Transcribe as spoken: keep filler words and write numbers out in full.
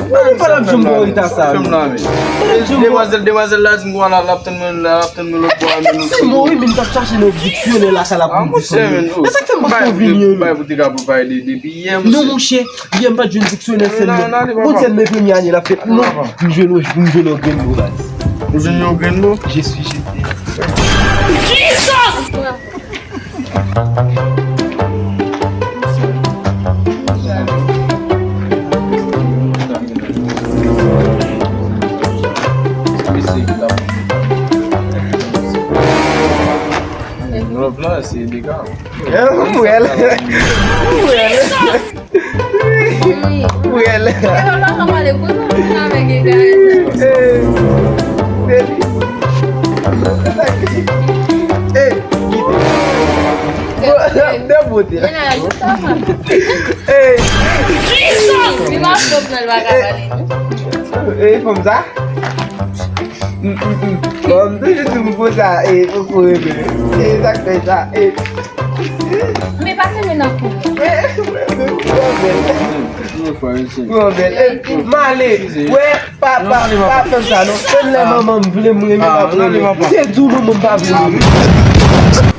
Ou pa ap janm gen eta sa. Fè m la, men. Demwazèl, demwazèl la di m konsa l ap tann mwen, l ap tann mwen lòt bò a, men. Se mwen, wi, men m t ap chache nan diksyonè lakay la pou m di sou li. E sa k fè m pa konvini yo, non. Bay pou te ka pou pale de, depi yè, non, monchè, yè m pa t jwenn diksyonè sèl, non. Bon, sèl men premye ane l ap fèt, non. M jwenn, m jwenn yon grenn mo, baz. Ou jwenn yon grenn mo? Je suis jeté. Jesus! Love la, se dega. Mwen. Mwen. Mwen. Epa, pa ka pale konsa, mwen avèk e garè sa. Eh, baby. Eh, kite. De bote. Li la, li la. Eh. Jesus! Li pa flop nan, li pa ka pale. Eh, fanm sa? Mm, mm, mm. Bon, m toujou di m pou sa, eh, pou, pou rele. Eh, sa k fè sa, eh. Men pase men nan kou. Mwen bèl. Mwen bèl. M ale. Wè, pa, pa, pa fè m sa, non. Fè m lè manman m vle m renmen m ap renmen. Se di w manman m pa vle m renmen.